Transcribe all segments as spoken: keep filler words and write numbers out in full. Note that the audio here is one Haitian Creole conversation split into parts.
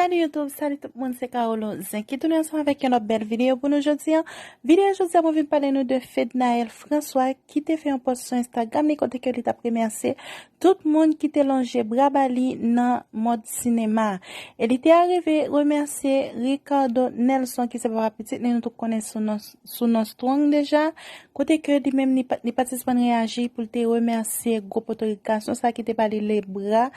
Salut YouTube, salut tout moun, se Carolo Zen ki tounen ansanm avèk yon lòt bèl videyo pou nou jodi a. Videyo jodi a, mwen vin pale nou de Fednaelle François ki te fè yon post sou Instagram li kote ke li t ap remèsye tout moun ki te lonje bra ba li nan mond sinema. E li te arive remèsye Ricardo Nelson ki se papa pitit li, nou tout konnen sou non, sou non Strong deja. Kote ke li menm li pa, li pa t sispann reyaji pou l te remèsye gwo potorik gason sa ki te ba li lebra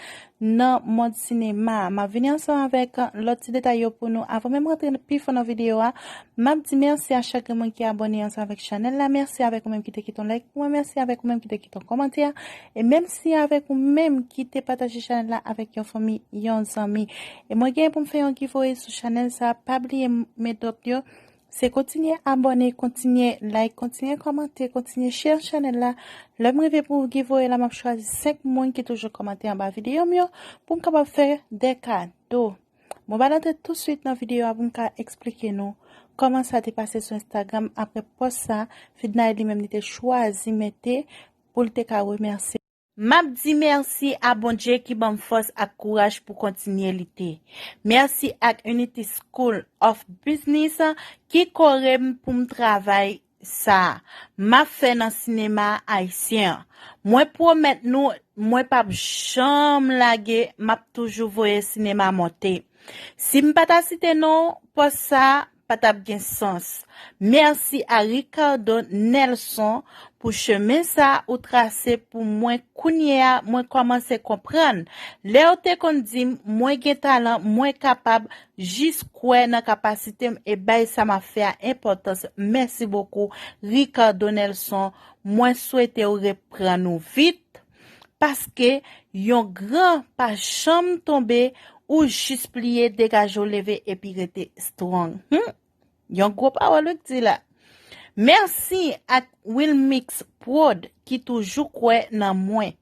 nan mond sinema. M ap vini ansanm avèk lòt ti detay yo pou nou. Avan menm rantre pi fon nan videyo a, m ap di mèsi a chak moun ki abòne ansanm avèk chanèl la. Mèsi avèk ou menm ki te kite yon like pou mwen. Mèsi avèk ou menm ki te kite yon kòmantè. E mèsi avèk ou menm ki te pataje chanèl la avèk yon fanmi, yon zanmi. E mwen gen pou m fè yon giveaway sou chanèl sa. Pa bliye m-, metòd yo. Se kontinye abòne, kontinye like, kontinye kòmante, kontinye share chanèl la. Lè m rive pou giveaway la, m ap chwazi senk moun ki toujou kòmante anba videyo m yo pou m kapab fè de kado. Bon, m al antre touswit nan videyo a pou m ka eksplike nou kòman sa te pase sou Instagram apre pòs sa, Fednaelle li menm li te chwazi mete pou l te ka remèsye. M ap di mèsi a Bondye ki ban m fòs ak kouraj pou kontinye lite. Mèsi ak Unity School of Business ki kore m pou m travay sa m ap fè nan sinema ayisyen an. Mwen pwomèt nou, mwen p ap janm lage, m ap toujou voye sinema monte. Si m pa ta site non pòs sa, pa t ap gen sans. Mèsi a Ricardo Nelson pou chemen sa ou trase pou mwen. Kounye a, mwen kòmanse konprann. Lè w te konn di m, mwen gen talan, mwen kapab, jis kwè nan kapasite m e bay sa m ap fè a enpòtans. Mèsi bokou, Ricardo Nelson. Mwen swete w reprann ou vit, paske yon gran pa janm tonbe, ou jis pliye, degaje w leve epi rete strong. Hmm? Yon gwo pawòl wi k di la. Mèsi ak Wilmix Prod ki toujou kwè nan mwen.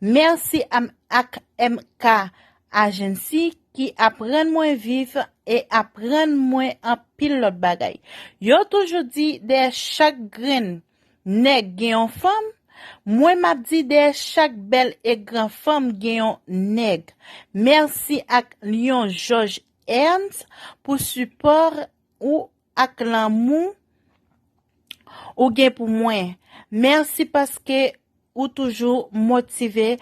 Mèsi am-, ak M K Agency ki aprann mwen viv e aprann mwen anpil lòt bagay. Yo toujou di dèyè chak grenn nèg gen yon fanm, mwen m ap di dèyè chak bèl e gran fanm gen yon nèg. Mèsi ak Lyon George Ernst pou sipò ou ak lanmou ou gen pou mwen. Mèsi paske ou toujou motive,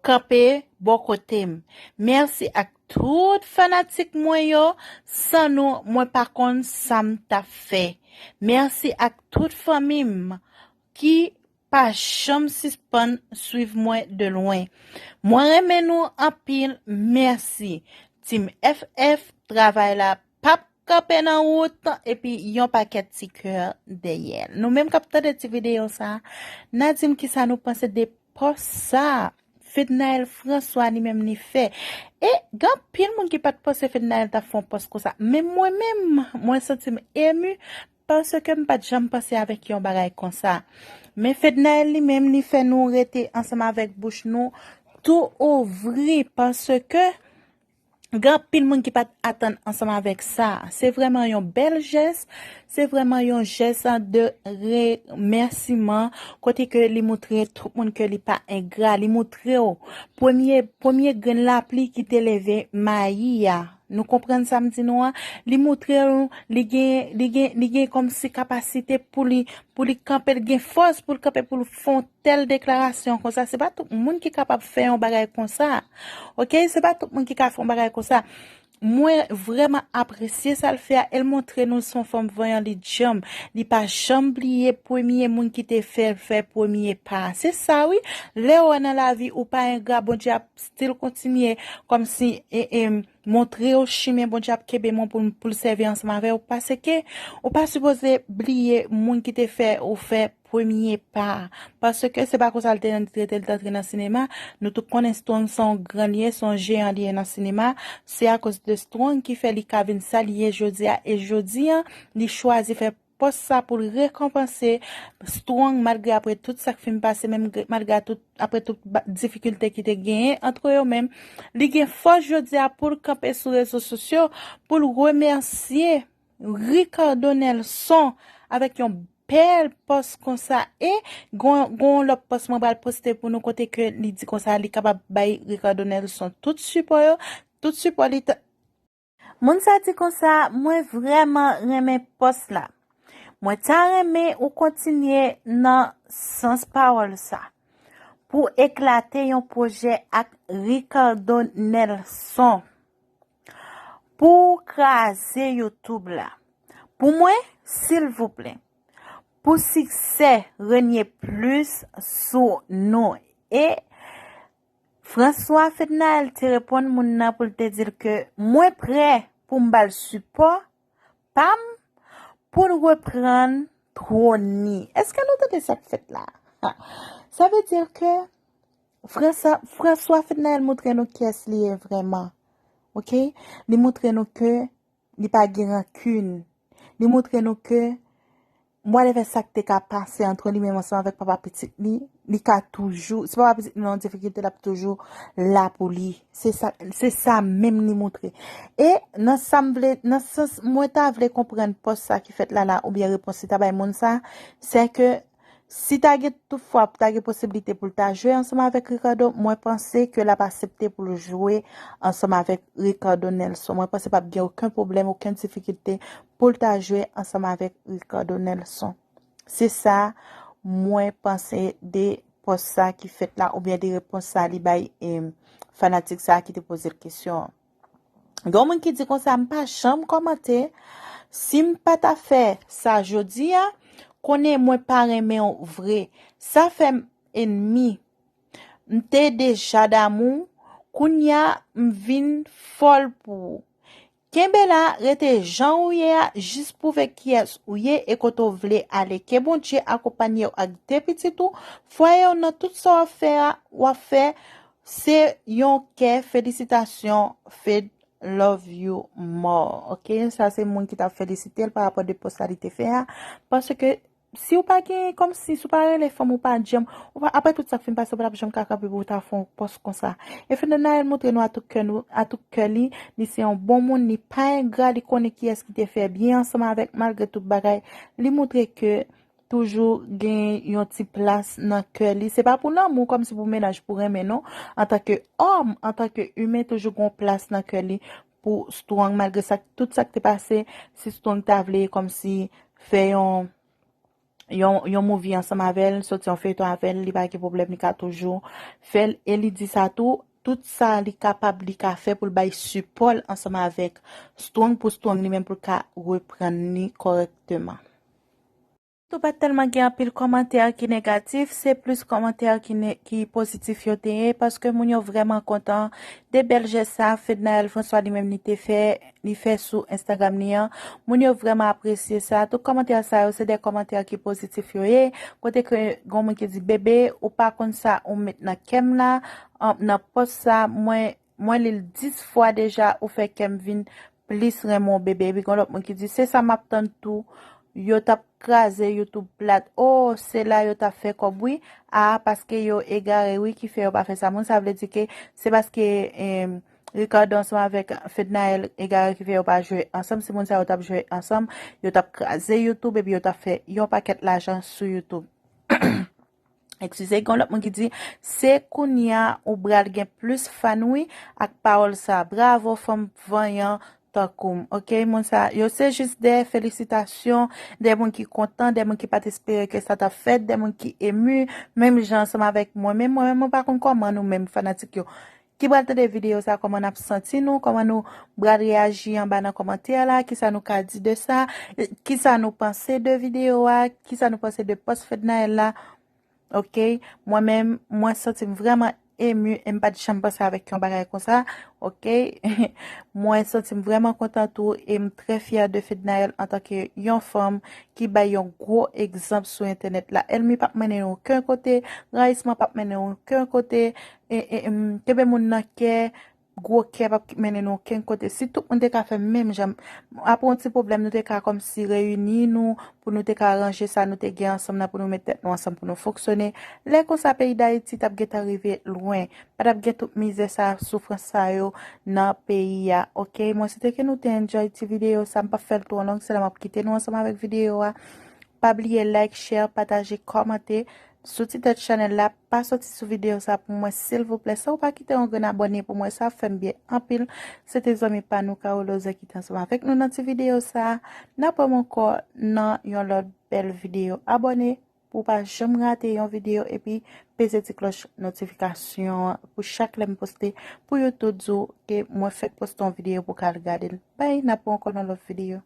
kanpe bò kote m. Mèsi ak tout fanatik mwen yo, san nou, mwen pa konn sa m t ap fè. Mèsi ak tout fanmi m ki pa janm sispann swiv mwen de lwen. Mwen renmen nou anpil, mèsi. Team F F, travay la p ap kanpe nan wout, epi yon pakèt ti kè dèyè l. Nou menm k ap tande ti videyo sa, n a di m kisa nou panse de pòs sa Fednaelle François li menm li fè. E gen anpil moun ki pa t panse Fednaelle t ap fè yon pòs konsa. Men mwen menm, mwen santi m emu paske m pa t janm panse avèk yon bagay konsa. Men Fednaelle li menm li fè nou rete ansanm avèk bouch nou tou ouvri paske gen anpil moun ki pa t atann ansanm avèk sa. Se vrèman yon bèl jès, se vrèman yon jès de remèsiman, kote ke li moutre tout moun ke li pa engra, li moutre w premye, premye grenn lapli ki te leve mayi a. Nou konprann sa m di nou an? Li moutre w, li gen, li gen, li gen kòmsi kapasite pou li, pou li kanpe, li gen fòs pou l kanpe, pou l fè yon tèl deklarasyon konsa. Se pa tout moun ki kapab fè yon bagay konsa. Oke? Se pa tout moun ki ka fè yon bagay konsa. Mwen vrèman apresye sa l fè a. E l montre nou se yon fanm vanyan, li djanm. Li pa janm bliye premye moun ki te fè l fè premye pa. Se sa wi. Lè w wè nan lavi ou pa engra, Bondye ap still kontinye kòmsi, e, e, montre w chimen, Bondye ap kenbe men w pou, pou l sèvi ansanm avè w. Paske ou pa sipoze bliye moun ki te fè ou fè premye pa. Paske se pa konsa l te rete, l te antre nan sinema. Nou tout konnen Strong se yon gran li ye, se yon jeyan li ye nan sinema. Se akoz de Strong ki fè li ka vin sa li ye jodi a. E jodi a, li chwazi fè pòs sa pou l rekonpanse Strong, malgre apre tout sa k fin pase, menm gre-, malgre a tout, apre tout ba-, difikilte ki te genyen antre yo menm, li gen fòs jodi a pou l kanpe sou rezo sosyo, pou l remèsye Ricardo Nelson avèk yon bèl pòs konsa. E gon, gon lòt pòs mwen pral poste pou nou kote ke li di konsa li kapab bay Ricardo Nelson tout sipò yo, tout sipò li t-, Moun sa di konsa, mwen vrèman renmen pòs la. Mwen ta renmen ou kontinye nan sans pawòl sa. Pou eklate yon pwojè ak Ricardo Nelson. Pou kraze YouTube la. Pou mwen, silvouplè. Pou siksè renye plis sou nou. E François Fednaelle te reponn moun nan pou l te di l ke mwen prè pou m ba l sipò pa m pou l reprann twòn li. Èske nou tande sa k fèt la? Sa vle di ke Fransa- François Fednaelle montre nou kiyès li ye vrèman. Oke? Li montre nou ke li pa gen rankin. Li montre nou ke whatever sa k te ka pase antre li menm ansanm avèk papa pitit li, li ka toujou, si papa pitit li nan difikilte, l ap toujou la pou li. Se sa, se sa menm li montre. E nan sa m vle, nan sans mwen ta vle konprann pòs sa ki fèt la la, oubyen repons li ta bay moun sa, se ke si ta gen toutfwa, ta gen posiblite pou l ta jwe ansanm avèk Ricardo, mwen panse ke l ap aksepte pou l jwe ansanm avèk Ricardo Nelson. Mwen panse p ap gen okenn pwoblèm, okenn difikilte pou l ta jwe ansanm avèk Ricardo Nelson. Se sa mwen panse de pòs sa ki fèt la, oubyen de repons sa li bay, em, fanatik sa ki te poze l kesyon an. Gen moun ki di konsa, m pa janm kòmante. Si m pa ta fè sa jodi a, konnen mwen pa renmen w vre. Sa fè m ennmi. M te deja damou, kounya m vin fòl pou ou. Kenbe la, rete jan ou ye a, jis pwouve kiyès ou ye e kote w vle ale. Ke Bondye akonpanye w ak de pitit ou, fwaye w nan tout sa w ap fè a, w ap fè, se yon kè. Felisitasyon, Fed, love you more. Oke, sa se moun ki t ap felisite l pa rapò de pòs sa li te fè a. Paske si w pa gen, kòmsi, si w pa rele fanm ou pa janm, ou pa, apre tout sa k fin pase, ou pa t ap janm ka kanpe pou w ta fè yon pòs konsa. E Fednaelle montre nou a tout kè nou, a tout kè li, li se yon bon moun, li pa engra, li konnen kiyès ki te fè byen ansanm avèk, malgre tout bagay. Li montre ke toujou gen yon ti plas nan kè li. Se pa pou lanmou, kòmsi pou mennaj, pou renmen, non. Antanke òm, antanke imen, toujou gen yon plas nan kè li pou Strong, malgre sa, tout sa k te pase, si Strong ta vle kòmsi fè yon, yon, yon movie ansanm avè l, soti yon feyton avè l, li pa gen pwoblèm, li ka toujou fè l. E li di sa tou, tout sa li kapab, li ka fè pou l bay sipò l ansanm avèk Strong, pou Strong li menm pou l ka reprann li kòrèkteman. Tou pa t tèlman gen anpil kòmantè ki negatif, se plis kòmantè ki ne- ki pozitif yo te ye, paske moun yo vrèman kontan de bèl jès sa Fednaelle François li menm li te fè, li fè sou Instagram li an. Moun yo vrèman apresye sa. Tout kòmantè sa yo, se de kòmantè ki pozitif yo ye. Kote ke gen moun ki di, bebe, ou pa konn sa ou met nan kè m la, an- nan pòs sa, mwen, mwen li l dis fwa deja, ou fè kè m vin plis renmen w, bebe. Epi gen lòt moun ki di, se sa m ap tann tou, yo t ap kraze YouTube plat. O, se la yo t ap fè kòb wi. A, paske yo egare wi ki fè yo pa fè sa. Moun sa vle di ke se paske, em, Ricardo ansanm avèk Fednaelle egare ki fè yo pa jwe ansanm. Si moun sa yo t ap jwe ansanm, yo t ap kraze YouTube epi yo t ap fè yon pakèt lajan sou YouTube. Eskize, gen lòt moun ki di, se kounye a ou pral gen plis fan wi ak pawòl sa. Bravo, fanm vanyan tankou m. Oke, moun sa yo se jis de felisitasyon, de moun ki kontan, de moun ki pa t espere ke sa t ap fèt, de moun ki emu, menm jan ansanm avèk mwen. Men mwen, mwen pa konn kòman nou menm fanatik yo ki pral tande videyo sa, kòman n ap santi nou, kòman nou pral reyaji anba nan kòmantè la, kisa nou ka di de sa, kisa nou panse de videyo a, kisa nou panse de pòs Fednaelle la. Oke, mwen menm, mwen santi m vrèman emu e m pa t janm panse avèk yon bagay konsa. Oke, mwen santi m vrèman kontan tou e m trè fyè de Fednaelle antanke yon fanm ki bay yon gwo egzanp sou entènèt la. Ènmi p ap mennen nou okenn kote, rayisman p ap mennen nou okenn kote, e, e, em, kenbe moun nan kè, gwo kè p ap mennen nou okenn kote. Si tout moun te ka fè menm jan, apre yon ti pwoblèm, nou te ka kòmsi reyini nou, pou nou te ka ranje sa nou te gen ansanm nan, pou nou met tèt nou ansanm, pou nou fonksyone. Lè konsa, peyi Dayiti t ap gentan rive lwen. Pa t ap gen tout mizè sa, soufrans sa yo nan peyi a. Oke, mwen swete ke nou te enjoy ti videyo sa. M p ap fè l twò long, se la m ap kite nou ansanm avèk videyo a. Pa bliye like, share, pataje, kòmante. sou ti tèt chanèl la, pa sòti sou videyo sa pou mwen silvouplè. San ou pa kite yon grenn abòne pou mwen, sa ap fè m byen anpil. Se te zanmi pa nou Carolo Zè ki te ansanm avèk nou nan ti videyo sa. N ap wè m ankò nan yon lòt bèl videyo. Abòne pou w pa janm rate yon videyo epi peze ti klòch notifikasyon an pou chak lè m poste pou YouTube di w ke mwen fèk poste yon videyo pou w ka al gade l. Bay, n ap wè ankò nan lòt videyo.